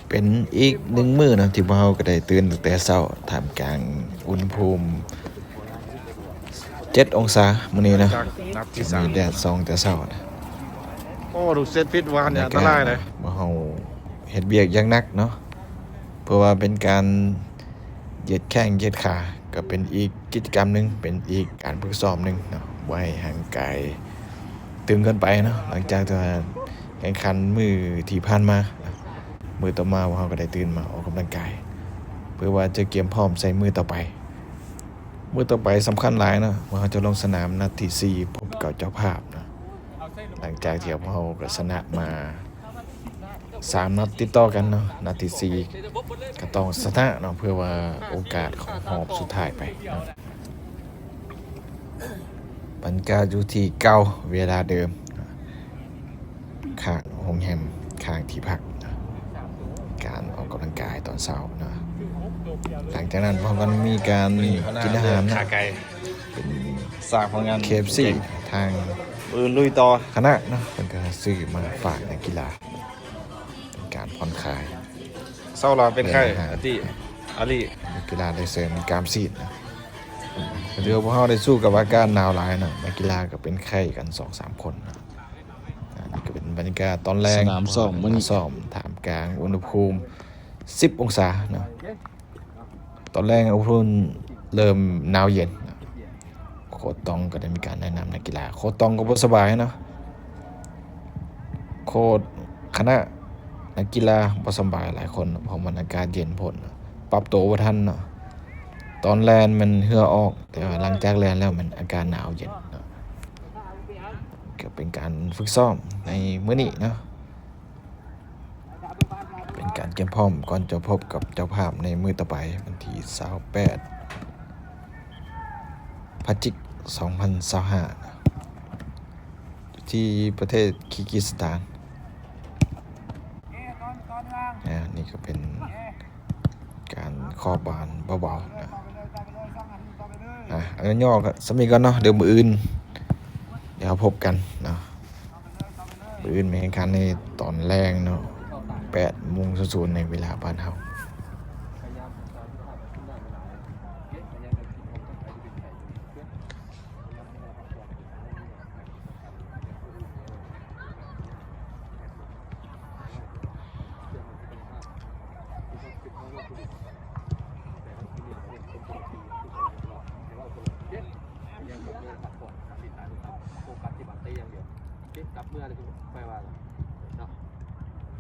ເປັນອີກໜຶ່ງມື້ເນາະ ທີ່ພວກເຮົາກໍໄດ້ຕື່ນຕັ້ງແຕ່ເຊົ້າ ທ່າມກາງອຸນຫະພູມເຈັດອົງສາມື້ນີ້ເນາະ. ມີແດດສ່ອງແຕ່ເຊົ້ານະ. ໂອ້ ລູກເຊດຜິດຫວານນີ້ອັນຕະລາຍເດ້. ພວກເຮົາເຮັດວຽກຢ່າງໜັກເນາະ ເພື່ອວ່າເປັນການ ເຫຢີຍດແຂ້ງເຫຢີຍດຂາ ກໍເປັນອີກກິດຈະກຳໜຶ່ງ ເປັນອີກການຝຶກຊ້ອມໜຶ່ງເນາະ ບໍ່ໃຫ້ຮ່າງກາຍຕຶງເກີນໄປເນາະ. ຫຼັງຈາກທີ່ວ່າແຂ່ງຂັນມື້ທີ່ຜ່ານມາເນາະ ມື້ຕໍ່ມາພວກເຮົາກໍໄດ້ຕື່ນມາອອກກຳລັງກາຍ ເພື່ອວ່າຈະກຽມພ້ອມໃສ່ມື້ຕໍ່ໄປ. ມື້ຕໍ່ໄປສຳຄັນຫຼາຍເນາະ ພວກເຮົາຈະລົງສະໜາມນັດທີສີ່ ພົບກັບເຈົ້າພາບເນາະ. ຫຼັງຈາກທີ່ພວກເຮົາກໍຊະນະມາ ສາມນັດຕິດຕໍ່ກັນເນາະ ນັດທີສີ່ກໍຕ້ອງຊະນະເນາະ ເພື່ອວ່າໂອກາດຂອງຮອບສຸດທ້າຍໄປເນາະ. ບັນຍາກາດຢູ່ທີ່ເກົ່າ ເວລາເດີມ ຂ້າງໂຮງແຮມ ຂ້າງທີ່ພັກ ການອອກກຳລັງກາຍຕອນເຊົ້າເນາະ. ຫຼັງຈາກນັ້ນພວກມັນມີການກິນອາຫານເນາະ ເປັນ ເຄເອັຟຊີ ທາງ ມື້ອື່ນລຸຍຕໍ່ ຄະນະເນາະ ເພິ່ນກໍຊື້ມາຝາກນັກກິລາ ເປັນການຜ່ອນຄາຍ. ເຊົາລາວເປັນໄຂ້ ອາຕິ ອາລີ ນັກກິລາໄດ້ເສີມກ້າມຊີ້ນນະ. ຖືວ່າພວກເຮົາໄດ້ສູ້ກັບອາກາດໜາວຫຼາຍເນາະ ນັກກິລາກໍເປັນໄຂ້ກັນສອງສາມຄົນນະ. ອັນນີ້ກໍເປັນບັນຍາກາດຕອນແລງ ສະໜາມຊ້ອມມື້ນີ້ ຊ້ອມທ່າມກາງອຸນຫະພູມສິບອົງສາເນາະ. ຕອນແລງອຸນຫະພູມເລີ່ມໜາວເຢັນ. ໂຄດຕອງກໍໄດ້ມີການແນະນຳນັກກິລາ. ໂຄດຕອງກໍບໍ່ສະບາຍເນາະ. ໂຄດຄະນະນັກກິລາບໍ່ສະບາຍຫຼາຍຄົນ ເພາະມັນອາກາດເຢັນໂພດ ປັບໂຕບໍ່ທັນເນາະ. ຕອນແລ່ນມັນເຫື່ອອອກ ແຕ່ວ່າຫຼັງຈາກແລ່ນແລ້ວມັນອາກາດໜາວເຢັນເນາະ. ກໍເປັນການຝຶກຊ້ອມໃນມື້ນີ້ເນາະ. ເປັນການກຽມພ້ອມກ່ອນຈະພົບກັບເຈົ້າພາບໃນມື້ຕໍ່ໄປ ວັນທີຊາວແປດ ພະຈິກ ສອງພັນຊາວຫ້າ ທີ່ປະເທດຄີກິສະຖານ. ອາ ນີ້ກໍເປັນການຂອບບານເບົາໆນະ. ອາ ອັນຫຍໍ້ໆກໍສ່ຳນີ້ກ່ອນເນາະ ດຽວມື້ອື່ນ ດຽວເຮົາພົບກັນເນາະ. ມື້ອື່ນແມ່ນແຂ່ງຂັນໃນຕອນແລງເນາະ ແປດໂມງສູນໆ ໃນເວລາບ້ານເຮົາ.